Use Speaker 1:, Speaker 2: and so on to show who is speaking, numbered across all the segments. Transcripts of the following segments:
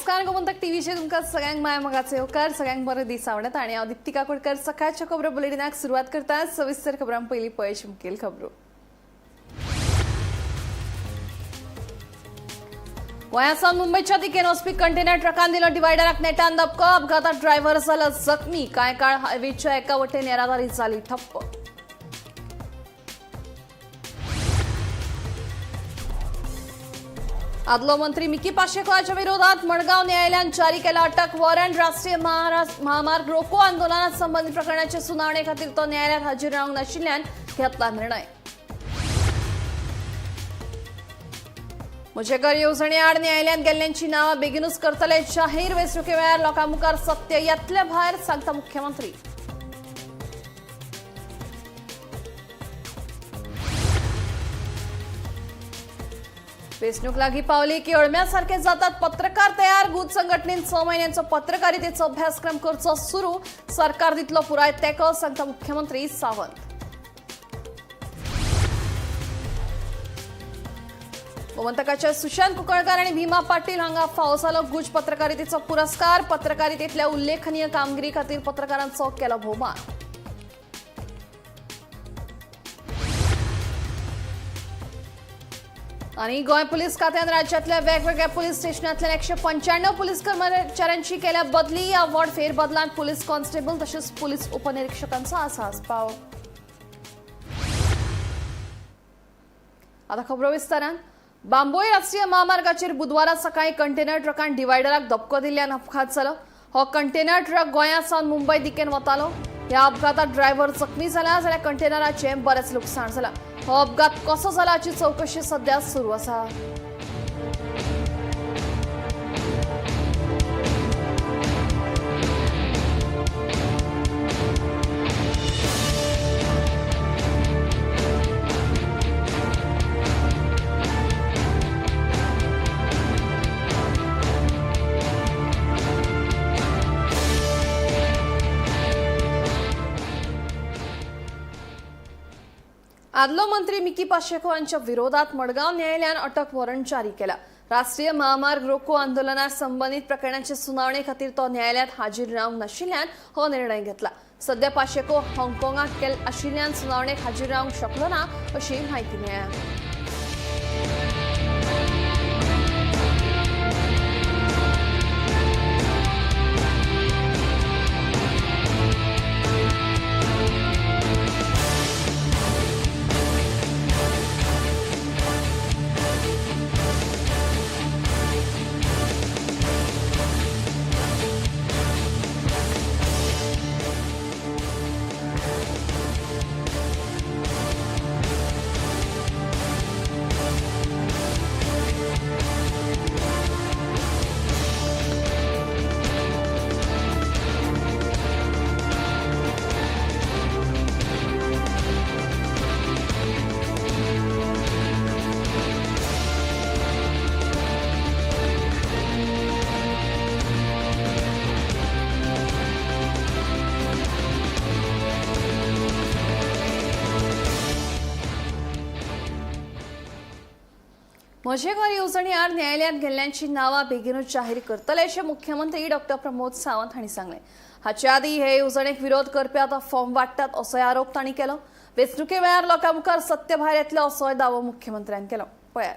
Speaker 1: नमस्कार, गोमंतक टीव्हीचेर तुमकां सगळ्यांक माया मोगाचो येवकार. सगळ्यांक बरो दीस आवडत आनी हांव दिप्ती काकोडकर सकाळच्या खबरो बुलेटिनाक सुरवात करता. सविस्तर खबरां पयलीं पळय मुखेल खबरो. गोंया सावन मुंबयच्या दिकेन वचपी कंटेनर ट्रकान दिलो डिवायडराक नेटान धपको. अपघातात ड्रायव्हर जालो जखमी. कांय काळ हायवेच्या एका वटेन येरादारी जाली ठप्प. आदलो मंत्री मिकी पाशेको हाच्या विरोधात मडगांव न्यायालयान जारी केला अटक वॉरंट. राष्ट्रीय महामार्ग रोको आंदोलनात संबंधित प्रकरणाच्या सुनावणे खातीर तो न्यायालयात हाजीर रावंक नाशिल्ल्यान घेतला निर्णय. म्हजें घर येवजणे आड न्यायालयांत गेल्ल्यांची नांवां बेगीनूच करतले जाहीर. वेंचणुके वेळार लोकां मुखार सत्य येतले भायर, सांगता मुख्यमंत्री. वेंचणूक लागीं पावली की अळम्या सारखे जातात पत्रकार तयार. गुज संघटनेन 6 म्हयन्यांचो पत्रकारितेचो अभ्यासक्रम करचो सुरू. सरकार दितलो पुराय तेंको, सांगता मुख्यमंत्री सावंत. गोमंतकाच्या सुशांत कुंकळकार आणि भीमा पाटील हांगा फावो जालो गुज पत्रकारितेचो पुरस्कार. पत्रकारितेतल्या उल्लेखनीय कामगिरी खातीर पत्रकारांचो केलो भोवमान. आणि गोंय पुलीस खात्यान राज्यातल्या वेगवेगळ्या पुलीस स्टेशनांतल्यान 195 पुलीस कर्मचाऱ्यांची केल्या बदली. या वॉर्ड फेरबदलांत पुलीस कॉन्स्टेबल तसेच पुलीस उपनिरीक्षकांचा आसा आस्पाव. आता खबरो विस्तारान. बांबोळी राष्ट्रीय महामार्गाचेर बुधवारा सकाळी कंटेनर ट्रकान डिवायडराक धपको दिल्ल्यान अपघात जालो. हो कंटेनर ट्रक गोंया सावन मुंबय दिकेन वतालो. ह्या अपघातात ड्रायव्हर जखमी जाला, जाल्यार कंटेनराचें बरेंच लुकसाण जालां. हो अपघात कसो जाला हाची चवकशी सध्या सुरू आसा. आदलो मंत्री मिकी पाशेको हांच्या विरोधात मडगांव न्यायालयान अटक वॉरंट जारी केला. राष्ट्रीय महामार्ग रोको आंदोलना संबंधित प्रकरणाचे सुनावणे खातीर तो न्यायालयात हाजीर रावंक नाशिल्ल्यान हो निर्णय घेतला. सध्या पाशेको हाँगकाँगाक आशिल्ल्यान सुनावणेक हाजीर रावंक शकलो ना, अशी म्हायती मेळ्ळ्या. म्हजें घर येवजणे आड न्यायालयांत गेल्ल्यांची नांवां बेगीनूच जाहीर करतले, अशें मुख्यमंत्री डॉक्टर प्रमोद सावंत हांणी सांगलें. हाचे आदीं हे येवजणेक विरोध करपी आतां फॉर्म वाडटात, असोय आरोप तांणी केलो. वेंचणुके वेळार लोकां मुखार सत्य भायर येतलें, असोय दावो मुख्यमंत्र्यान केलो. पळयात.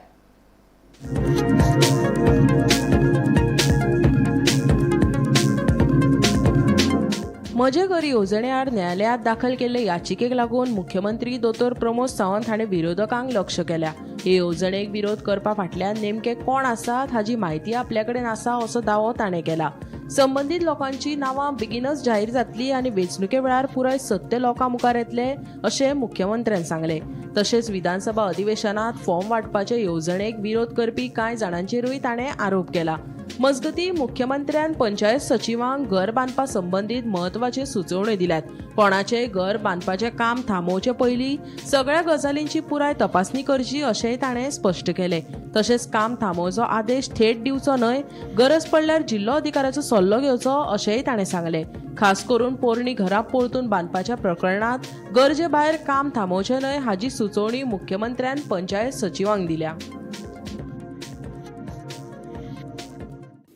Speaker 2: म्हजें घर येवजणे आड न्यायालयांत दाखल केल्ले याचिकेक लागून मुख्यमंत्री दोतोर प्रमोद सावंत हाणें विरोधकांक लक्ष केल्या. हे येवजणेक विरोध करपा फाटल्यान नेमके कोण आसात हाची म्हायती आपल्या कडेन आसा, असो दावो ताणें केला. संबंदीत लोकांची नांवां बेगीनच जाहीर जातली आनी वेंचणुके वेळार पुराय सत्य लोकां मुखार येतलें, अशें मुख्यमंत्र्यान सांगलें. तशेंच विधानसभा अधिवेशनात फॉर्म वांटपाचे येवजणेक विरोध करपी कांय जाणांचेरूय ताणें आरोप केला. मजगतीं, मुख्यमंत्र्यान पंचायत सचिवांक घर बांदपा संबंदीत म्हत्वाच्यो सुचोवण्यो दिल्यात. कोणाचेय घर बांदपाचें काम थांबोवचे पयलीं सगळ्या गजालींची पुराय तपासणी करची, अशेंय ताणें स्पश्ट केलें. तशेंच काम थांबोवचो आदेश थेट दिवचो न्हय, गरज पडल्यार जिल्लो अधिकाऱ्याचो सल्लो घेवचो, अशेंय ताणें सांगलें. खास करून पोरणी घरां परतून बांदपाच्या प्रकरणांत गरजे भायर काम थांबोवचें न्हय, हाची सुचोवणी मुख्यमंत्र्यान पंचायत सचिवांक दिल्या.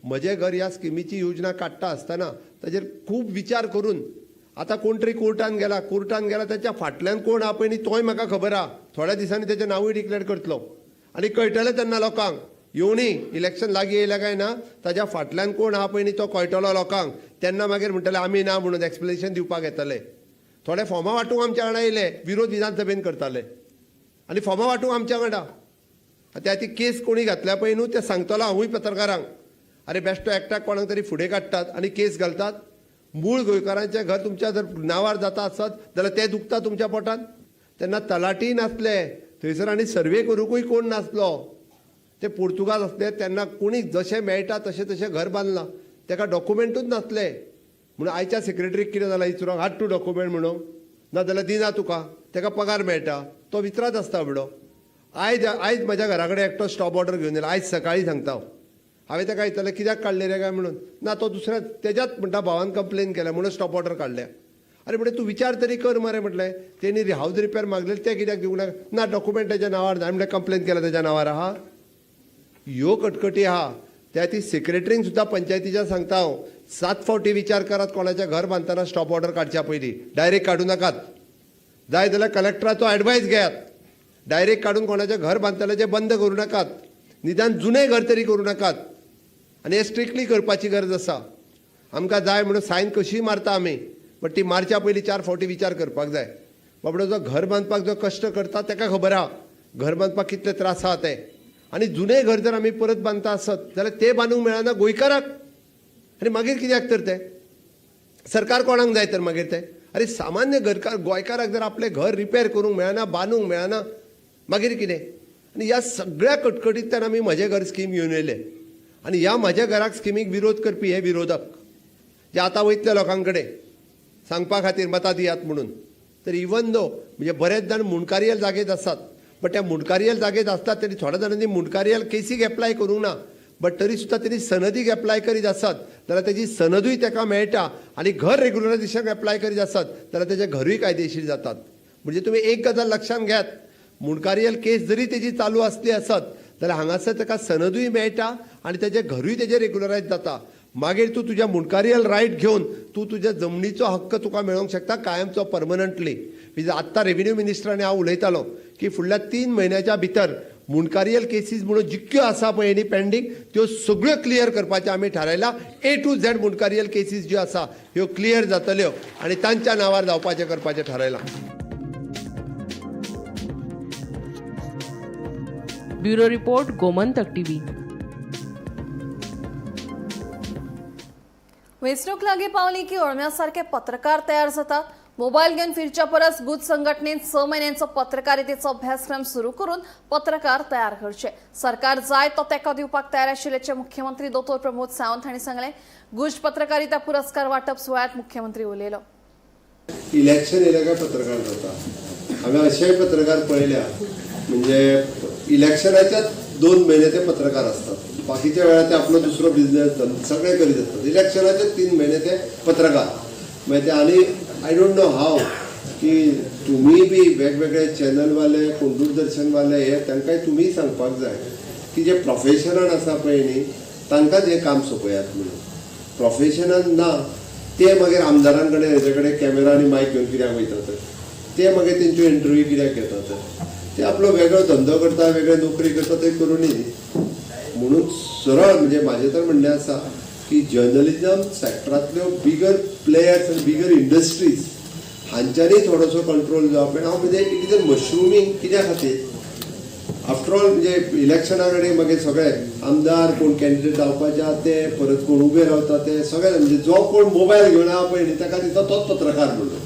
Speaker 3: म्हजें घर ह्या स्किमीची योजना काडटा आसतना ताजेर खूब विचार करून आतां कोण तरी कोर्टान गेला, कोर्टान गेला ताच्या फाटल्यान कोण आहा पळय न्ही तोय म्हाका खबर आहा. थोड्या दिसांनी तेचें नांवूय डिक्लेर करतलो आनी कळटलें तेन्ना लोकांक. येवनी इलेक्शन लागीं येयलें काय ना ताज्या फाटल्यान कोण आहा पळय न्ही तो कळटलो लोकांक. तेन्ना मागीर म्हणटले आमी ना म्हणून एक्सप्लेनेशन दिवपाक येतले. थोडे फॉर्मां वांटूंक आमच्या वांगडा येयले, विरोध विधानसभेन करताले आनी फॉर्मां वांटूंक आमच्या वांगडा. त्या ती केस कोणी घातल्या पळय न्हू तें सांगतलो हांवूय पत्रकारांक. अरे बेश्टो एकट्याक कोणाक तरी फुडें काडटात आनी केस घालतात. मूळ गोंयकारांचें घर तुमच्या जर नांवार जाता आसत जाल्यार तें दुखता तुमच्या पोटान. तेन्ना तलाटीय नासले थंयसर आनी सर्वे करुंकूय कोण नासलो. ते पुर्तुगाज आसले तेन्ना कोणी जशें मेळटा तशें तशें घर बांदलां, ताका डॉक्युमेंटूच नासले. म्हणून आयच्या सेक्रेटरीक कितें जालां विचारूंक, हाड तूं डॉक्युमेंट म्हणून, ना जाल्यार दिना तुका, ताका पगार मेळटा, तो विचारत आसता बाबडो. आयज आयज म्हज्या घरा कडेन एकटो स्टॉप ऑर्डर घेवन येयला, आयज सकाळीं सांगता हांव. हांवें ताका विचारलें कित्याक काडले रे काय म्हणून, ना तो दुसऱ्या तेज्याच म्हणटा भावान कंप्लेन केल्या म्हणून स्टॉप ऑर्डर काडल्या. अरे म्हटलें तूं विचार तरी कर मरे, म्हटलें तेणी हावज रिपेर मागलेले ते कित्याक दिवंक ना, ना डॉक्युमेंट तेज्या नांवार ना. म्हटलें कंप्लेन केल्या तेज्या नांवार आहा. ह्यो कटकटी आहा. त्या ती सेक्रेटरींक सुद्दां पंचायतीच्या सांगता हांव, 7 फावटी विचार करात कोणाचें घर बांदतना स्टॉप ऑर्डर काडच्या पयलीं. डायरेक्ट काडूं नाकात, जाय जाल्यार कलेक्टराचो एडवायस घेयात. डायरेक्ट काडून कोणाचें घर बांदतल्याचें बंद करूं नाकात, निदान जुनें घर तरी करूं नाकात. आनी हें स्ट्रिक्टली करपाची गरज आसा. आमकां जाय म्हणून सायन कशीय मारता आमी, बट ती मारच्या पयलीं 4 फावटी विचार करपाक जाय. बाबडो जो घर बांदपाक जो कश्ट करता ताका खबर आहा घर बांदपाक कितले त्रास आहा ते. आनी जुनें घर जर आमी परत बांदता आसत जाल्यार तें बांदूंक मेळना गोंयकाराक, आनी मागीर कित्याक तर तें सरकार कोणाक जाय तर मागीर तें. अरे सामान्य घरकार गोंयकाराक जर आपलें घर रिपेर करूंक मेळना, बांदूंक मेळना, मागीर कितें. आनी ह्या सगळ्या कटकटींतल्यान आमी म्हजें घर स्कीम घेवन येयले. आनी ह्या म्हज्या घराक स्किमीक विरोध करपी हे विरोधक जे आतां वयतले लोकां कडेन सांगपा खातीर मतां दियात म्हणून, तर इवन दो म्हणजे बरेच जाण मुंडकारियल जागेत आसात, बट त्या मुंडकारियल जागेत आसतात तरी थोड्या जाणांनी मुंडकारियल केसीक एप्लाय करूंक ना, बट तरी सुद्दां तेणी सनदीक एप्लाय करीत आसत जाल्यार तेजी सनदूय ताका मेळटा आनी घर रेगुलरायझेशन एप्लाय करीत आसत जाल्यार तेजें घरूय कायदेशीर जातात. म्हणजे तुमी एक गजाल लक्षांत घेयात, मुंडकारियल केस जरी तेजी चालू आसली आसत जाल्यार हांगासर ताका सनदूय मेळटा आनी तेजें घरूय तेजें रेगुलरायज जाता. मागीर तूं तुज्या मुंडकारियल रायट घेवन तूं तुज्या जमनीचो हक्क तुका मेळोवंक शकता कायमचो परमनंटली. म्हणजे आत्तां रेवेन्यू मिनिस्टर आनी हांव उलयतालो की फुडल्या 3 म्हयन्याच्या भितर मुंडकारियल केसीस म्हणून जितक्यो आसा पळय न्ही पेंडींग त्यो सगळ्यो क्लियर करपाचें आमी थारायलां. A to Z मुंडकारियल केसीस ज्यो आसा ह्यो क्लियर जातल्यो आनी तांच्या नांवार जावपाचें करपाचें थारायलां.
Speaker 2: Bureau report, Gomantak TV.
Speaker 1: वेंचणूक लागीं पावली की अळम्या सारखे पत्रकार तयार जातात. मोबायल घेवन फिरच्या परस गुज संघटनेन 6 म्हयन्यांचो पत्रकारितेचो अभ्यासक्रम सुरू करून पत्रकार तयार करचे. सरकार जाय तो तेंको दिवपाक तयार आशिल्ल्याचें मुख्यमंत्री दोतोर प्रमोद सावंत हांणी सांगलें. गुज पत्रकारिता पुरस्कार वांटप सुवाळ्यांत मुख्यमंत्री उलयलो.
Speaker 3: इलेक्शन येयलें काय पत्रकार जाता. हांवें अशेय पत्रकार पळयल्या म्हणजे इलेक्शनाच्या 2 म्हयने ते पत्रकार आसतात, बाकीच्या वेळार ते आपलो दुसरो बिजनेस सगळे करीत आसतात. इलेक्शनाचे 3 म्हयने ते पत्रकार मागीर ते. आनी I don't know हाव की तुमी बी वेगवेगळे चॅनलवाले, कोण दूरदर्शनवाले हे तांकांय तुमी सांगपाक जाय की जे प्रोफेशनान आसा पळय न्ही तांकांच हें काम सोंपयात म्हणून. प्रोफेशनान ना ते मागीर आमदारां कडेन हेजे कडेन कॅमेरा आनी मायक घेवन कित्याक वयतात, ते मागीर तेंच्यो इंटरव्यू कित्याक घेतात, ते आपलो वेगळो धंदो करता, वेगळे नोकरी करता, ते करूनय न्ही. म्हणून सरळ म्हणजे म्हाजें तर म्हणणें आसा की जर्नलिजम सॅक्टरांतल्यो बिगर प्लेयर्स आनी बिगर इंडस्ट्रीज हांच्यांनी थोडोसो कंट्रोल जावप. आनी हांव म्हणजे it is a mushrooming कित्या खातीर आफ्टर ऑल म्हणजे इलेक्शना कडेन मागीर सगळे आमदार कोण कॅन्डिडेट जावपाचे आहा ते, परत कोण उबे रावता ते सगळे, म्हणजे जो कोण मोबायल घेवन आहा पळय न्ही ताका दिसता तोच पत्रकार म्हणून.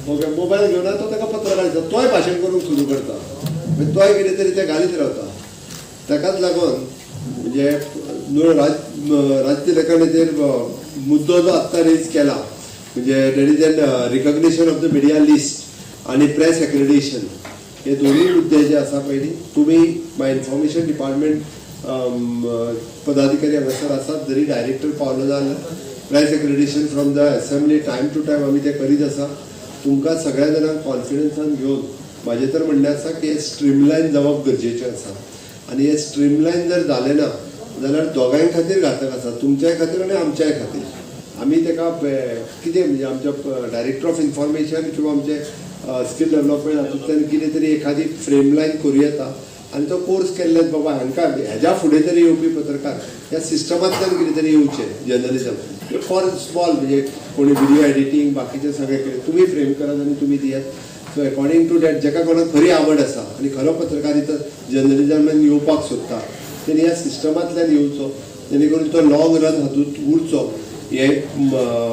Speaker 3: ओके, मोबायल घेवन आहा तो ताका पत्रकार दिसता, तोय भाशण करूंक सुरू करता, मागीर तोय कितें तरी ते घालीत रावता. ताकाच लागून म्हणजे राज्य लेखनाचेर मुद्दो जो आत्तां रेज केला म्हणजे that is an recognition of the media list आनी प्रेस एक्रेडिटेशन, हे दोनूय मुद्दे जे आसा पयलीं तुमी माय इन्फॉर्मेशन डिपार्टमेंट पदाधिकारी हांगासर आसात, जरी डायरेक्टर पावलो जाल्यार press accreditation from the assembly time to time आमी ते करीत आसा. तुमकां सगळ्या जाणांक कॉन्फिडन्सान घेवन म्हाजें तर म्हणणें आसा की हें स्ट्रीमलायन जावप गरजेचें आसा. आनी हें स्ट्रीमलायन जर जालें ना जाल्यार दोगांय खातीर घातक आसा, तुमच्याय खातीर आनी आमच्याय खातीर. आमी ताका कितें म्हणजे आमच्या डायरेक्टर ऑफ इन्फॉर्मेशन किंवा आमचे स्कील डेव्हलपमेंट हातूंतल्यान कितें तरी एखादी फ्रेम लायन करूं येता आनी तो कोर्स केल्ल्यान बाबा हांकां हेज्या फुडें तरी येवपी पत्रकार ह्या सिस्टमांतल्यान कितें तरी येवचें जर्नलिजम फॉर स्मॉल, म्हणजे कोणी व्हिडियो एडिटींग बाकीचें सगळें कितें तुमी फ्रेम करात आनी तुमी दियात. सो अकॉर्डिंग टू that जेका कोणाक खरी आवड आसा आनी खरो पत्रकारिता जर्नलिजमान येवपाक सोदता तेणी ह्या सिस्टमांतल्यान येवचो, जेणे करून तो लॉंग रन हातूंत उरचो, हें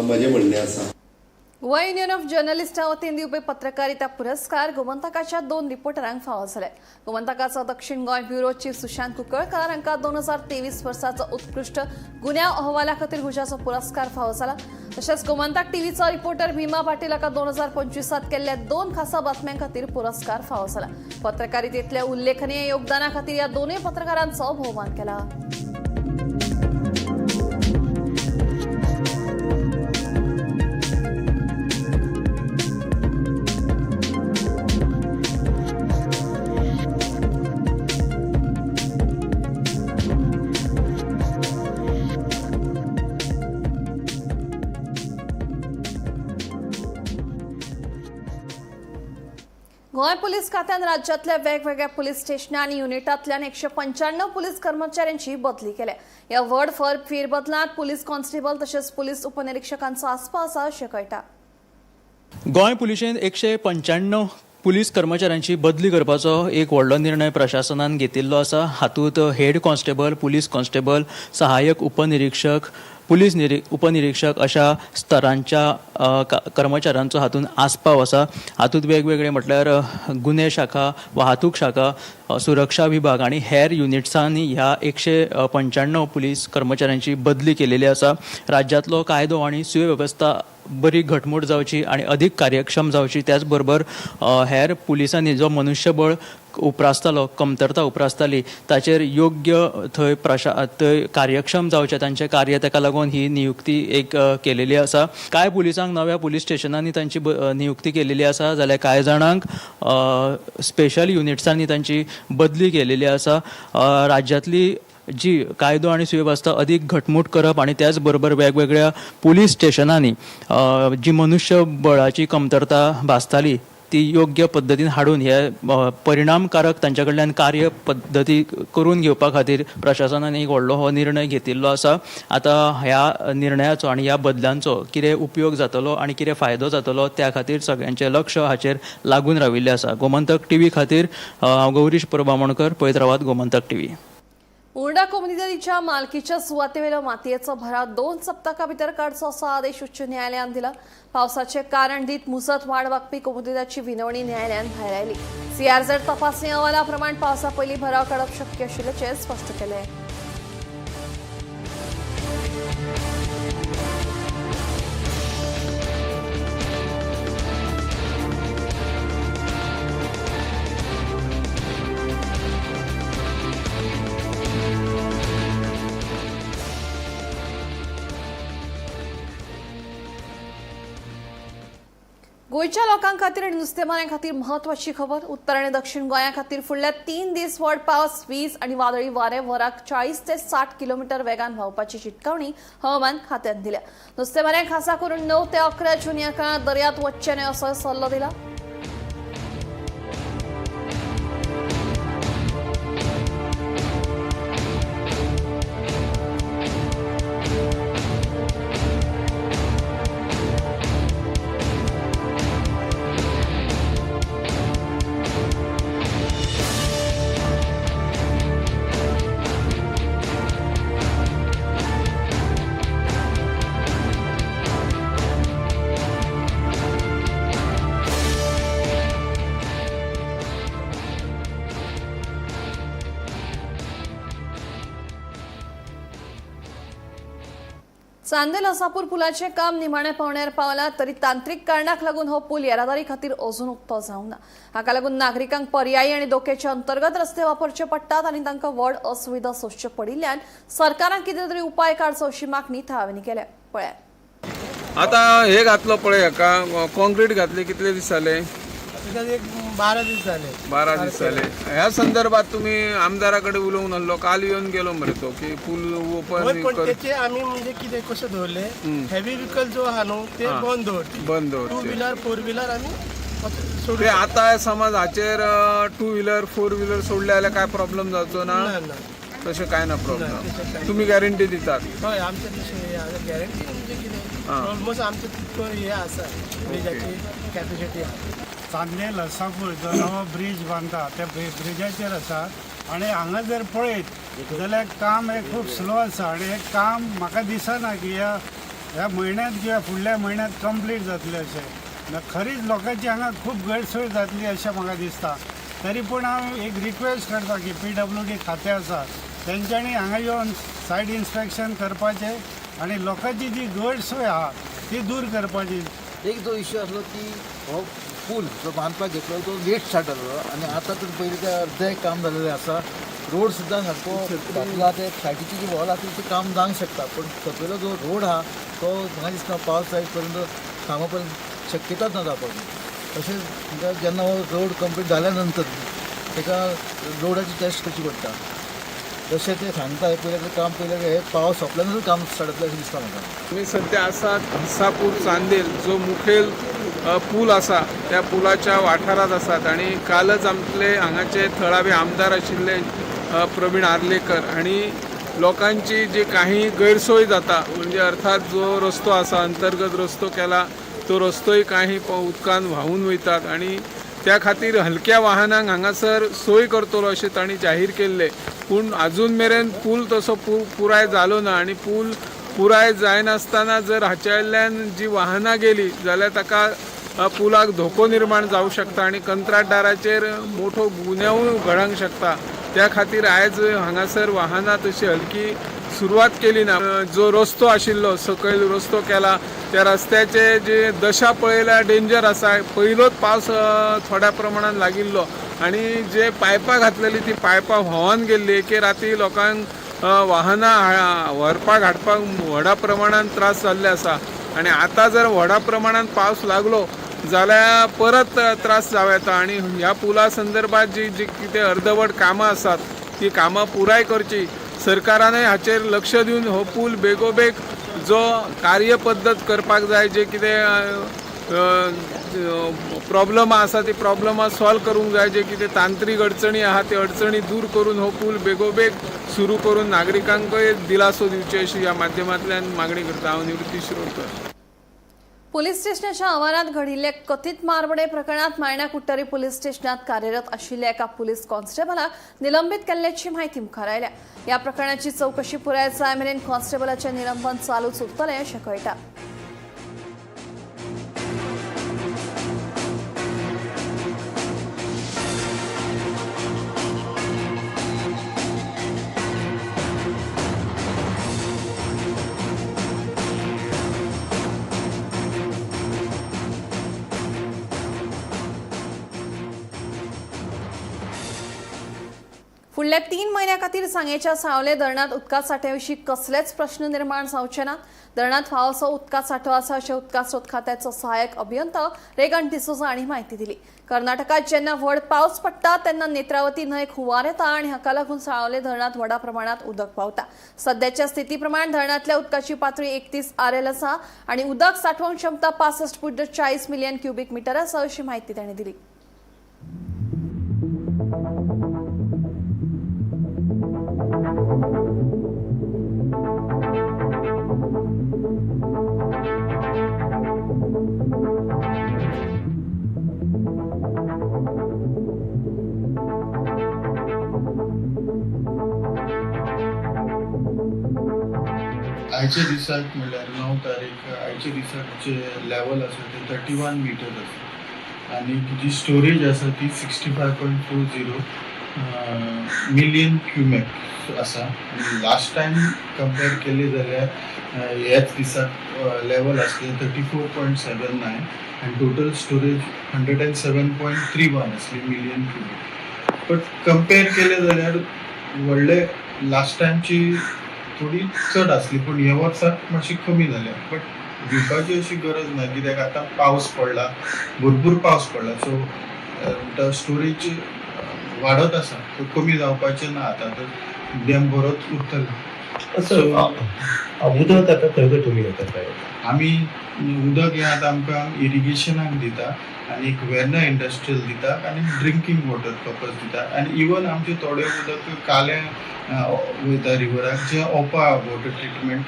Speaker 3: म्हजें म्हणणें आसा.
Speaker 1: गोवा युनियन ऑफ जर्नलिस्टां वतीन दिवपी पत्रकारिता पुरस्कार गोमंतकाच्या 2 रिपोर्टरांक फावो जाले. गोमंतकाचो दक्षिण गोंय ब्युरो चीफ सुशांत कुंकळकार हांकां 2023 वर्साचो उत्कृश्ट गुन्यांव अहवाला खातीर गुजाचो पुरस्कार फावो जाला. तशेंच गोमंतक टीव्हीचो रिपोर्टर भीमा पाटील हाका 2025 केल्ल्या 2 खासा बातम्यां खातीर पुरस्कार फावो जाला. पत्रकारितेंतल्या उल्लेखनीय योगदाना खातीर ह्या दोनूय पत्रकारांचो भोवमान केला. गोंय पुलीस खात्यान राज्यांतल्या वेगवेगळ्या पुलीस स्टेशनां आनी युनिटांतल्यान 195 पुलीस कर्मचाऱ्यांची बदली केल्या. ह्या व्हड फेरबदलांत पुलीस कॉन्स्टेबल तशेंच पुलीस उपनिरीक्षकांचो आस्पाव आसा अशें कळटा.
Speaker 4: गोंय पुलिशेन 195 पुलीस कर्मचाऱ्यांची बदली करपाचो एक व्हडलो निर्णय प्रशासनान घेतिल्लो आसा. हातूंत हेड कॉन्स्टेबल, पुलीस कॉन्स्टेबल, सहाय्यक उपनिरीक्षक, पुलीस उपनिरीक्षक अशा स्तरांच्या कर्मचाऱ्यांचो हातूंत आस्पाव आसा. हातूंत वेगवेगळे म्हटल्यार गुन्हे शाखा, वाहतूक शाखा, सुरक्षा विभाग आनी हेर युनिट्सांनी ह्या 195 पुलीस कर्मचाऱ्यांची बदली केलेली आसा. राज्यांतलो कायदो आनी सुवेवस्था बरी घटमूट जावची आनी अदीक कार्यक्षम जावची, त्याच बरोबर हेर पुलिसांनी जो मनुष्यबळ उप्रासतालो, कमतरता उप्रासताली, ताचेर योग्य थंय थंय कार्यक्षम जावचें तांचें कार्य, ताका लागून ही नियुक्ती एक केलेली आसा. कांय पुलिसांक नव्या पुलीस स्टेशनांनी तांची नियुक्ती केलेली आसा, जाल्यार कांय जाणांक स्पेशल युनिट्सांनी तांची बदली केलेली आसा. राज्यांतली जी कायदो आनी सुवेवस्था अदीक घटमूट करप आनी त्याच बरोबर वेगवेगळ्या पुलीस स्टेशनांनी जी मनुष्यबळाची कमतरता भासताली ती योग्य पद्दतीन हाडून हे परिणामकारक तांच्या कडल्यान कार्य पद्दती करून घेवपा खातीर प्रशासनान एक व्हडलो हो निर्णय घेतिल्लो आसा. आतां ह्या निर्णयाचो आनी ह्या बदलांचो कितें उपयोग जातलो आनी कितें फायदो जातलो त्या खातीर सगळ्यांचें लक्ष हाचेर लागून राविल्लें आसा. गोमंतक टीव्ही खातीर हांव गौरीश परबामणकर, पळयत रावात गोमंतक टीव्ही.
Speaker 1: मुर्डा कोमुनिदादीच्या मालकीच्या सुवातेवेलो मातयेचो भराव 2 सप्तकां भितर काडचो असो आदेश उच्च न्यायालयान दिला. पावसाचे कारण दीत मुजत वाड वागपी कोमुनिदादीची विनवणी न्यायालयान भायरायली. सीआरझेड तपासणी अहवाला प्रमाण पावसा पयलीं भराव काडप शक्य आशिल्ल्याचें स्पश्ट केलें. गोंयच्या लोकां खातीर आनी नुस्तेमाऱ्यां खातीर म्हत्वाची खबर. उत्तर आनी दक्षिण गोंया खातीर फुडल्या 3 दीस व्हड पावस, वीज आनी वादळी वारें वराक 40 ते 60 किलोमिटर वेगान व्हांवपाची शिटकावणी हवामान खात्यान दिल्या. नुस्तेमाऱ्यांक खासा करून 9 ते 11 जून ह्या काळांत दर्यांत वचचें न्हय असो सल्लो दिला. चांदेल हसापूर पुलाचें काम निमाण्या पावण्यार पावलां तरी तांत्रीक कारणाक लागून हो पूल येरादारी खातीर अजून उक्तो जावंक ना. हाका लागून नागरिकांक पर्यायी आनी धोक्याचे अंतर्गत रस्ते वापरचे पडटात आनी तांकां व्हड असुविधा सोंसच्यो पडिल्ल्यान सरकारान कितें तरी उपाय काडचो अशी मागणी थळाव्यांनी केल्या. पळयात
Speaker 5: आतां हे घातलो पळय हाका कॉन्क्रीट घातले कितले दीस जाले? ताका एक 12 दीस जाले.
Speaker 6: 12 दीस जाले. ह्या संदर्भात तुम्ही आमदारा कडेन उलोवंक नासलो? काल येवन गेलो मरे तो की पूल ओपन
Speaker 5: पण त्याचे आमी म्हणजे कितें कशें दवरले, हेवी व्हिकल जो आहा न्हू ते बंद दवरचे,
Speaker 6: बंद
Speaker 5: टू
Speaker 6: दवरचे,
Speaker 5: व्हिलर फोर व्हिलर आमी सोडू.
Speaker 6: ते आता समज हाचेर टू व्हिलर फोर व्हिलर सोडले जाल्यार काय प्रॉब्लेम जावचो ना? तशें काय ना प्रॉब्लेम, तुम्ही गॅरंटी दितात?
Speaker 5: हय, आमचे तशें गॅरंटी म्हणजे कितें ऑलमोस्ट आमचे तितको हे आसा ब्रिजाची कॅपॅसिटी आसा.
Speaker 7: चांदेल हसापूर जो नवो ब्रीज बांदता त्या ब्रिजाचेर आसा आनी हांगा जर पळयत जाल्यार काम हें खूब स्लो आसा आनी हें काम म्हाका दिसना की ह्या म्हयन्यांत किंवा फुडल्या म्हयन्यांत कंप्लीट जातलें अशें. खरीच लोकांची हांगा खूब गैरसोय जातली अशें म्हाका दिसता. तरी पूण हांव एक रिक्वेस्ट करता की PWD खातें आसा तेंच्यांनी हांगा येवन सायड इन्स्पेक्शन करपाचें आनी लोकांची जी गैरसोय आहा ती दूर करपाची.
Speaker 8: एक जो इश्यू आसलो की हो पूल जो बांदपाक घेतलो तो लेट स्टार्ट जालो आनी आतां तर पयलीं ते अर्दें काम जालेलें आसा. रोड सुद्दां सारको घातला, ते सायडीची जी वॉल आसा ती काम जावंक शकता, पूण सकयलो जो रोड आहा तो म्हाका दिसता पावस जायत पर्यंत कामा पर्यंत शक्यताच ना जावपाची. तशेंच जेन्ना हो रोड कंप्लीट जाल्या नंतर ताका रोडाची टेस्ट करची पडटा, तशें ते सांगता पयलें काम पयलें हे पावस सोंपल्या नंतर काम स्टार्ट जातलें अशें दिसता म्हाका.
Speaker 6: आमी सध्या आसात हसापूर चांदेल जो मुखेल पूल आसा त्या पुलाच्या वाठारांत आसात आनी कालच आमले हांगाचे थळावे आमदार आशिल्ले प्रवीण आर्लेकर आनी लोकांची जी काही गैरसोय जाता म्हणजे अर्थात जो रस्तो आसा अंतर्गत रस्तो केला तो रस्तोय काही उदकान व्हांवून वयतात आनी त्या खातीर हलक्या वाहनांक हांगासर सोय करतलो अशें तांणी जाहीर केल्लें, पूण आजून मेरेन पूल तसो पुराय जालो ना आनी पूल पुराय जायनासतना जर हाच्या वयल्यान जी वाहनां गेली जाल्यार ताका पुलाक धोको निर्माण जावंक शकता आनी कंत्राटदाराचेर मोठो गुन्यांवूय घडोवंक शकता. त्या खातीर आयज हांगासर वाहनां तशी हलकी सुरवात केली ना. जो रस्तो आशिल्लो सकयल रस्तो केला त्या रस्त्याचे जे दशा पळयल्यार डेंजर आसा. पयलोच पावस थोड्या प्रमाणान लागिल्लो आनी जे पायपां घातलेली ती पायपां व्हांवन गेल्ली. एके राती लोकांक वाहनां व्हरपाक हाडपाक व्हडा प्रमाणान त्रास जाल्ले आसा आनी आतां जर व्हडा प्रमाणान पावस लागलो जाल्यार परत त्रास जावं येता. आनी ह्या पुला संदर्भात जी जी कितें अर्दवट कामां आसात ती कामां पुराय करची. सरकारानय हाचेर लक्ष दिवन हो पूल बेगोबेग जो कार्यपद्दत करपाक जाय, जे कितें प्रॉब्लमां आसा ती प्रॉब्लमां सॉल्व करूंक जाय, जे कितें तांत्रीक अडचणी आहा त्यो अडचणी दूर करून हो पूल बेगोबेग सुरू करून नागरिकांकय दिलासो दिवचे अशी ह्या माध्यमांतल्यान मागणी करता. हांव निवृत्ती शिरोडकर.
Speaker 1: पोलीस स्टेशनाच्या आवारात घडिल्ल्या कथित मारबडे प्रकरणात मायणा कुट्टारी पोलीस स्टेशनात कार्यरत आशिल्ल्या एका पोलीस कॉन्स्टेबलाक निलंबित केल्ल्याची माहिती मुखार आयल्या. या प्रकरणाची चौकशी पुराय जाय मेरेन कॉन्स्टेबलाचें निलंबन चालूच उरतलें अशें कळटा. फुडल्या 3 म्हयन्या खातीर सांगेच्या सावले धरणांत उदका साठ्याविशीं कसलेच प्रश्न निर्माण जावचे ना. धरणांत फावोसो उदका सांठो आसा अशें उदका स्रोत खात्याचो सहाय्यक अभियंता रेगन डिसोजा हांणी म्हायती दिली. कर्नाटकांत जेन्ना व्हड पावस पडटा तेन्ना नेत्रावती न्हंयेक हुंवार येता आनी हाका लागून सावले धरणांत व्हडा प्रमाणांत उदक पावता. सद्याच्या स्थिती प्रमाण धरणांतल्या उदकाची पातळी 31 RL आसा आनी उदक सांठोवंक क्षमता 65.40 मिलियन क्युबीक मिटर आसा अशी म्हायती तांणी दिली.
Speaker 9: आयच्या दिसाक म्हणल्यार 9 तारीख आयच्या दिसाक जे लेवल आसा ते 31 मिटर आसा आनी जी स्टोरेज आसा ती 65.40 मिलियन क्युमेक आसा. लास्ट टायम कंपेर केले जाल्यार ह्याच दिसाक लेवल आसलें 34.79 आनी टोटल स्टोरेज 107.31 आसली मिलियन क्युमेक. बट कंपेर केले जाल्यार व्हडले लास्ट टायमची थोडी चड आसली, पूण ह्या वर्साक मातशी कमी जाल्या. बट भिवपाची अशी गरज ना, कित्याक आतां पावस पडला, भरपूर पावस पडला. सो स्टोरेज वाडत आसा, सो कमी जावपाचें ना आतां, तर डॅम भरत उरतलो.
Speaker 10: सर, उदक आतां खंय खंय तुमी हें करता?
Speaker 9: आमी उदक हें आतां आमकां इरिगेशनाक दिता आनी वेर्ना इंडस्ट्रियल दिता आनी ड्रिंकींग वॉटर पर्पज दिता आनी इवन आमचें थोडें उदक काल्यां वयता रिवराक, जें ओपा वॉटर ट्रिटमेंट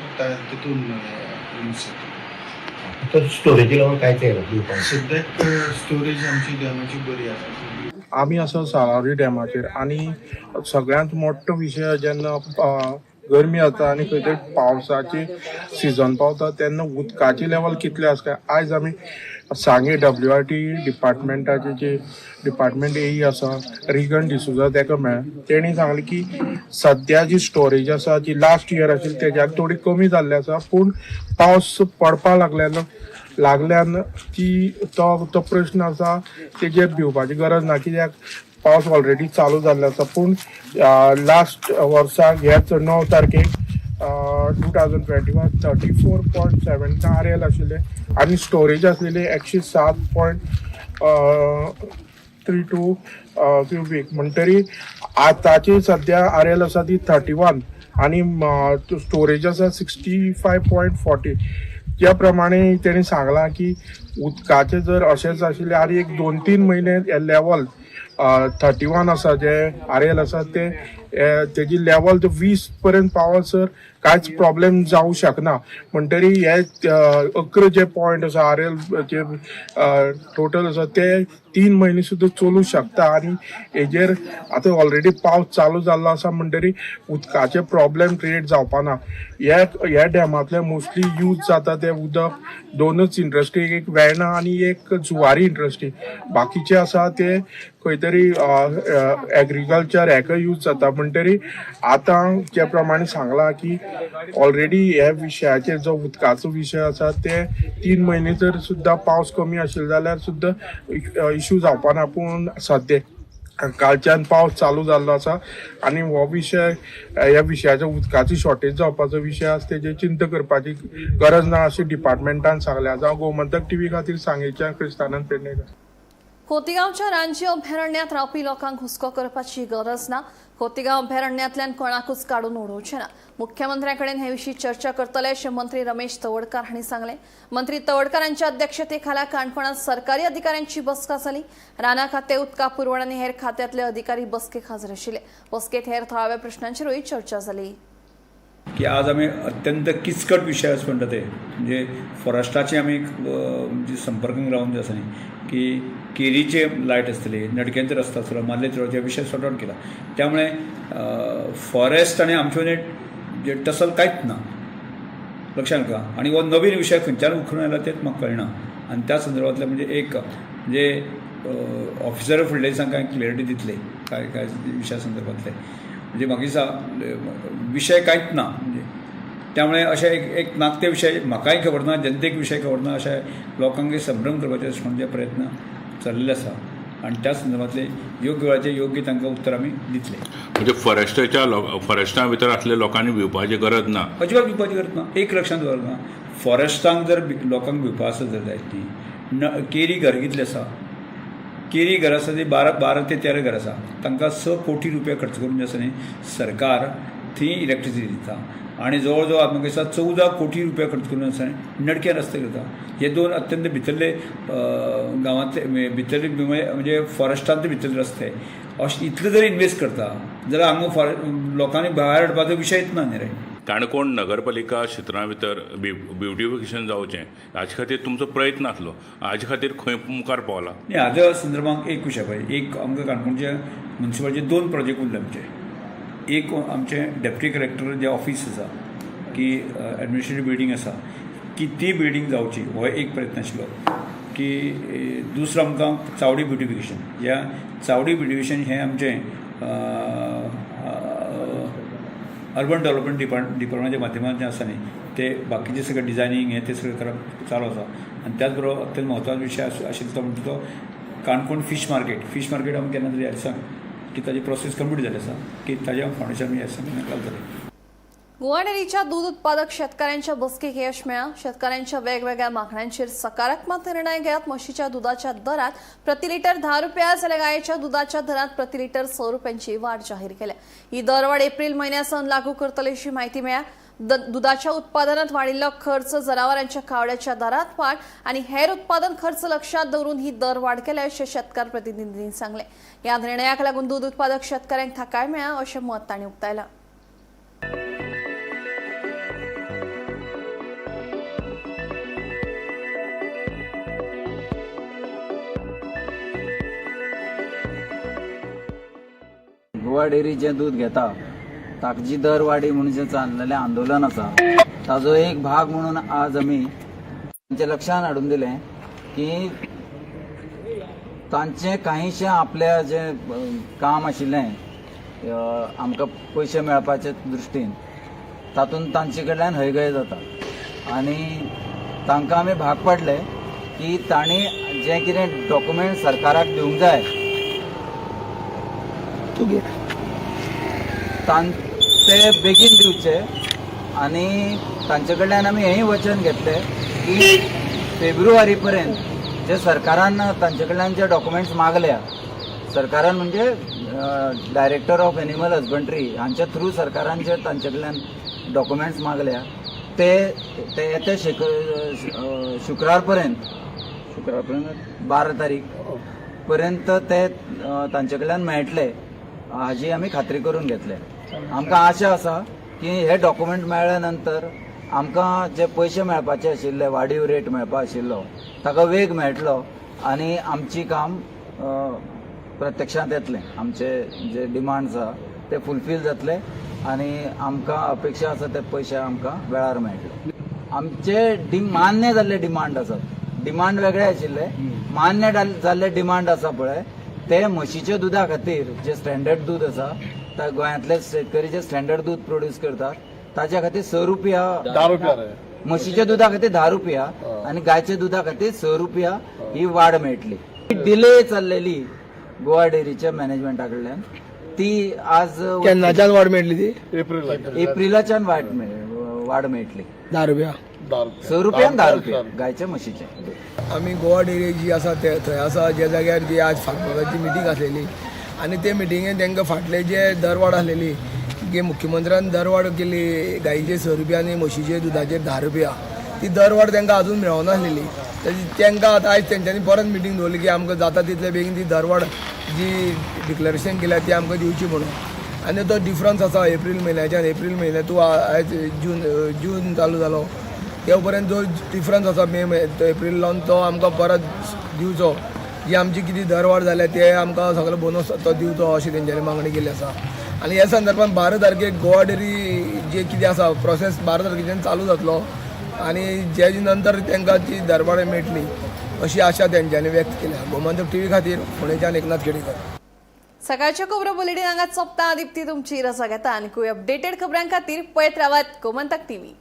Speaker 9: तितून यूज जाता.
Speaker 10: तर स्टोरेजी लागून कांयच येना दिवपाक?
Speaker 9: सद्याक स्टोरेज आमची डॅमाची बरी आसा.
Speaker 11: आमी आसा साळावली डॅमाचेर आनी सगळ्यांत मोठो विशय, जेन्ना गरमी जाता आनी खंय तरी पावसाची सिजन पावता तेन्ना उदकाची लेवल कितली आसा. आयज आमी सांगे डब्ल्यू आर टी डिपार्टमेंटाचे जे डिपार्टमेंट एई आसा रिगन डिसुजा तेका मेळ्ळें. तेणी सांगलें की सद्या जी स्टोरेज आसा जी लास्ट इयर आशिल्ली तेज्यान थोडी कमी जाल्ली आसा, पूण पावस पडपा लागल्यान ती तो तो प्रश्न आसा तेजेर भिवपाची गरज ना, कित्याक पावस ऑलरेडी चालू जाल्लो आसा. पूण लास्ट वर्साक ह्याच 9 तारखेक 2021 34.7 RL आशिल्ले आनी स्टोरेज आसलेली 107.32 क्युबीक. म्हणटरी आतांची सद्या आर एल आसा ती 31 आनी स्टोरेज आसा 65.40. ज्या प्रमाणे तेणी सांगलां की उदकाचें जर अशेंच आशिल्लें आनी एक 2-3 म्हयने लेवल 31 आसा, जे आर एल आसा ते तेजी लेवल 20 पर्यंत पावसर कांयच प्रॉब्लेम जावं शकना. म्हणटरी हे 11 जे पॉयंट आसा आर एल जे टोटल आसा ते 3 म्हयने सुद्दां चलूं शकता. आनी हेजेर आतां ऑलरेडी पावस चालू जाल्लो आसा, म्हणटरी उदकाचे प्रॉब्लेम क्रिएट जावपा ना. ह्या ह्या डॅमांतले मोस्टली यूज जाता ते उदक दोनच इंडस्ट्री, एक वेर्णा आनी एक जुवारी इंडस्ट्री. बाकीचे आसा ते खंय तरी एग्रीकल्चर हेका यूज जाता. म्हणटरी आतां जे प्रमाणे सांगलां की ऑलरेडी ह्या विशयाचेर जो उदकाचो विशय आसा ते 3 म्हयने जर सुद्दां पावस कमी आशिल्लो जाल्यार सुद्दां इशू जावपा ना. पूण सद्या कालच्यान पावस चालू जाल्लो आसा आनी हो विशय, ह्या विशयाचो उदकाची शॉर्टेज जावपाचो विशय आसा, तेजेर चिंता करपाची गरज ना अशें डिपार्टमेंटान सांगलें. जावं गोमंतक टीव्ही खातीर सांगेच्यान क्रिस्तानंद पेडणेकर.
Speaker 1: खोतीगांवच्या रानजी अभयारण्यात रावपी लोकांक हुस्को करपाची गरज ना. खोतीगांव अभयारण्यांतल्यान कोणाकूच काडून उडोवचे ना. मुख्यमंत्र्यांकडेन हे विशीं चर्चा करतले अशें मंत्री रमेश तवडकार हांणी सांगलें. मंत्री तवडकार हांच्या अध्यक्षतेखाला काणकोणात सरकारी अधिकाऱ्यांची बसका जाली. रानां खातें, उदका पुरवण आनी हेर खात्यांतले अधिकारी बसकेक हजर आशिल्ले. बसकेत हेर थळाव्या प्रश्नांचेरूय चर्चा जाली.
Speaker 12: की आज आमी अत्यंत किचकट विशय आसा म्हणटा ते म्हणजे फॉरेस्टाचे आमी म्हणजे संपर्कान रावन जे आसा न्ही की केरीचे लायट आसतली, नडकेंचो रस्तो आसतलो, मार्लेच हे विशय सॉर्ट आउट केला. त्यामुळे फॉरेस्ट आनी आमचे मदीं जे टसल कांयच ना, लक्षात का. आनी हो नवीन विशय खंयच्यान उखलून आयला तेच म्हाका कळना. आनी त्या संदर्भांतले म्हणजे एक म्हणजे ऑफिसर फुडल्या दिसांक कांय क्लॅरिटी दितले काय काय विशया संदर्भांतले. म्हणजे म्हाका दिसता विशय कांयच ना. म्हणजे त्यामुळे अशे एक एक नाकते विशय म्हाकाय खबर ना, जनतेक विशय खबर ना, अशे लोकांक संभ्रम करपाचे अशें म्हणून जे प्रयत्न चल्लेले आसा आनी त्या संदर्भांतले योग्य वेळाचेर योग्य तांकां उत्तर आमी दितले.
Speaker 13: म्हणजे फॉरेस्टाच्या फॉरेस्टा भितर आसल्या लोकांनी भिवपाची गरज ना?
Speaker 12: अजिबात भिवपाची गरज ना. एक लक्षांत दवरना, फॉरेस्टांक जर लोकांक भिवपा आसत जर जायत न्ही. न केरी घर कितले आसा, केरी घर आसा ती 12 ते 13 घर आसा. तांकां 6 कोटी रुपया खर्च करून जे आसा न्ही सरकार थंय इलेक्ट्रिसिटी दिता आनी जवळ जवळ म्हाका दिसता 14 कोटी रुपया खर्च करून आसा न्ही नडक्या रस्ते करता. हे दोन अत्यंत भितरले गांवांतले भितरले म्हणजे फॉरेस्टांत भितरले रस्ते अशें इतले जर इन्वेस्ट करता जाल्यार हांगा लोकांनी भायर हाडपाचो विशयच ना न्ही रे.
Speaker 13: काणकोण नगरपालिका क्षेत्रा भितर ब्युटिफिकेशन जावचें हाचे खातीर तुमचो प्रयत्न आसलो, हाचे खातीर खंय मुखार पावला?
Speaker 12: न्ही, हाज्या संदर्भात एक विशय पळय, एक आमकां काणकोणचे मुन्सिपालिटीचे दोन प्रोजेक्ट उरले आमचे. एक आमचें डेप्युटी कलेक्टर जे ऑफीस आसा की एडमिनिस्ट्रेटीव बिल्डींग आसा की ती बिल्डींग जावची हो एक प्रयत्न आशिल्लो. की दुसरो आमकां चावडी ब्युटिफिकेशन, ह्या चावडी ब्युटिफिकेशन हें आमचें अर्बन डेव्हलपमेंट डिपार्टमेंटाच्या माध्यमांतल्यान आसा न्ही ते बाकीचें सगळें डिजायनींग हें तें सगळें करप चालू आसा. आनी त्याच बरोबर अत्यंत म्हत्वाचो विशय आशिल्लो तो म्हणटा तो Canacona fish market. Fish market आमी केन्ना तरी ह्या दिसांक की ताजी प्रोसेस कंप्लीट जाली आसा की ताजें फावंडेशन आमी ह्या दिसांक घालतले.
Speaker 1: गोवा डेअरीच्या दूध उत्पादक शेतकऱ्यांच्या बसकेक यश मेळ्ळां. शेतकऱ्यांच्या वेगवेगळ्या मागण्यांचेर सकारात्मक निर्णय घेत म्हशीच्या दुधाच्या दरात प्रति लिटर 10 रुपया जाल्यार गायेच्या दुधाच्या दरात प्रति लिटर 6 रुपयांची वाढ जाहीर केल्या. ही दरवाढ एप्रिल म्हयन्यासावन लागू करतले अशी म्हायती मेळ्ळ्या. दुधाच्या उत्पादनात वाडिल्लो खर्च, जनावरांच्या खावड्याच्या दरात वाढ आणि हेर उत्पादन खर्च लक्षात दवरून ही दरवाढ केल्या अशें शेतकार प्रतिनिधींनी सांगलें. ह्या निर्णयाक लागून दूध उत्पादक शेतकऱ्यांक थाकाय मेळ्ळा अशें मत तांणी उक्तायलां.
Speaker 14: गोवा डेअरी जें दूध घेता ताजी दरवाडी म्हणून जें चाललेलें आंदोलन आसा ताजो एक भाग म्हणून आज आमी तांच्या लक्षान हाडून दिलें की तांचें कांयशें आपल्या जें काम आशिल्लें आमकां पयशे मेळपाचे दृश्टीन तातूंत तांचे कडल्यान हयगय जाता आनी तांकां आमी भाग पाडले की तांणी जें कितें डॉक्युमेंट सरकाराक दिवंक जाय ते बेगीन दिवचे आनी तांचे कडल्यान आमी हेंय वचन घेतलें की फेब्रुवारी पर्यंत जे सरकारान तांचे कडल्यान जे डॉक्युमेंट्स मागल्या, सरकारान म्हणजे डायरेक्टर ऑफ एनिमल हजबंड्री हांच्या थ्रू सरकारान जे तांचे कडल्यान डॉक्युमेंट्स मागल्या ते येत्या शुक्रार पर्यंत 12 तारीख पर्यंत ते तांचे कडल्यान मेळटले हाजी आमी खात्री करून घेतले. आमकां आशा आसा की हे डॉक्युमेंट मेळ्ळ्या नंतर आमकां जे पयशे मेळपाचे आशिल्ले, वाडीव रेट मेळपा आशिल्लो ताका वेग मेळटलो आनी आमची काम प्रत्यक्षांत येतलें, आमचे जे डिमांड्स आसा ते फुलफील जातले आनी आमकां अपेक्षा आसा ते पयशे आमकां वेळार मेळटले. आमचे मान्य जाल्ले डिमांड आसात, डिमांड वेगळे आशिल्ले, मान्य जाल्ले डिमांड आसा पळय ते म्हशीच्या दुधा खातीर जे स्टँडर्ड दूद आसा, गोंयांतले शेतकरी जे स्टँडर्ड दूद प्रोड्यूस करतात ताच्या खातीर 6 रुपया,
Speaker 15: 10 रुपया,
Speaker 14: म्हशीच्या दुधा खातीर 10 रुपया आनी गायच्या दुधा खातीर 6 रुपया ही वाड मेळटली. डिले चल्लेली गोवा डेअरीच्या मॅनेजमेंटा कडल्यान ती आज
Speaker 5: केन्नाच्यान वाड मेळटली ती?
Speaker 14: एप्रिलाच्यान वाड मेळटली
Speaker 5: 10 रुपया,
Speaker 14: 6 रुपया, 10 रुपया गायच्या म्हशीचे.
Speaker 5: आमी गोवा डेअरी जी आसा ते थंय आसा ज्या जाग्यार जी आज फार्मराची मिटींग आसलेली आनी ते मिटिंगेन तांकां फाटले जे दरवाड आसलेली की मुख्यमंत्र्यान दरवाड केली गायीचे 6 रुपया आनी म्हशीचे दुदाचेर 10 रुपया, ती दरवाड तांकां अजून मेळनासलेली. तांकां आतां आयज तेंच्यांनी परत मिटींग दवरली की आमकां जाता तितले बेगीन ती दरवाड जी डिक्लरेशन केल्या ती आमकां दिवची म्हणून. आनी तो डिफरन्स आसा एप्रील म्हयन्याच्यान, एप्रील म्हयन्या तूं आयज जून चालू जालो ते उपरांत जो डिफरन्स आसा मे तो एप्रील लावन तो आमकां परत दिवचो, जी आमची कितें दरवाड जाल्या ते आमकां सगळो बोनस तो दिवचो अशी तेंच्यांनी मागणी केल्ली आसा. आनी ह्या संदर्भात 12 तारखेक गोवा डेअरी जे कितें आसा प्रोसेस 12 तारखेच्यान चालू जातलो आनी जे नंतर तांकां ती दरवाड मेळटली अशी आशा तेंच्यांनी व्यक्त केल्या. गोमंतक टीव्ही खातीर पुणेच्यान एकनाथ खेडेकर.
Speaker 1: सकाळच्यो खबरो बुलेटीन हांगा सोंपता. दीप्ती तुमची रजा घेता आनी अपडेटेड खबरां खातीर पळयत रावात गोमंतक टीव्ही.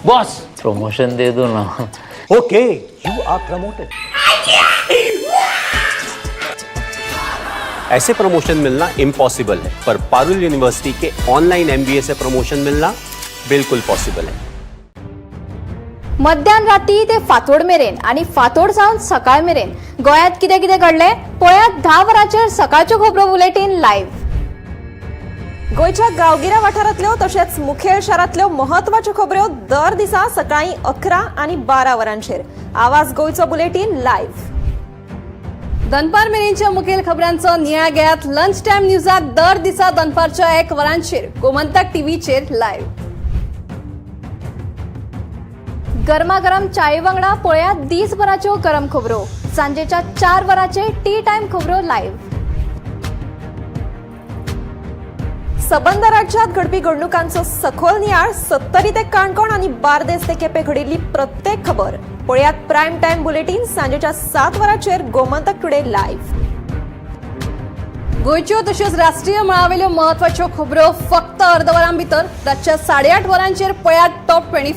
Speaker 16: बॉस प्रमोशन दे दो ना.
Speaker 10: Okay, you are promoted.
Speaker 17: ऐसे प्रमोशन मिलना इम्पॉसिबल है, पर पारुल यूनिवर्सिटी के ऑनलाइन एमबीए से प्रमोशन मिलना बिल्कुल पॉसिबल है.
Speaker 18: मध्यान राती ते फांतोड मेरेन आनी फांतोड जावन सकाळ मेरेन गोंयांत कितें कितें घडलें पळयात 10 वरांचेर सकाळच्यो खबरो बुलेटीन लायव्ह.
Speaker 19: गोंयच्या गांवगिऱ्या वाठारांतल्यो तशेंच मुखेल शारांतल्यो म्हत्वाच्यो खबऱ्यो दर दिसा सकाळीं 11 आनी 12 वरांचेर आवाज गोंयचो बुलेटीन लायव्ह.
Speaker 1: दनपार मेरेनच्या मुखेल खबरांचो नियाळ घेयात लंच टायम न्यूजात दर दिसा दनपारच्या 1 वरांचेर गोमंतक टीव्हीचेर लायव्ह.
Speaker 18: गरमागरम चाये वांगडा पळयात दीसभराच्यो गरम खबरो सांजेच्या 4 वरांचेर टी टायम खबरो लायव्ह.
Speaker 19: सबंद राज्यात घडपी घडणुकांचो सखोल नियाळ सत्तरी ते काणकोण आनी बार्देस ते केपें घडिल्ली प्रत्येक खबर पळयात प्रायम टायम बुलेटीन सांजेच्या 7 वरांचेर गोमंतक टुडे लायव्ह.
Speaker 1: गोंयच्यो तश्योच राष्ट्रीय मळावेल्यो म्हत्वाच्यो खबरो फक्त अर्द वरां भितर रातच्या 8:30 वरांचेर पळयात टॉप 25.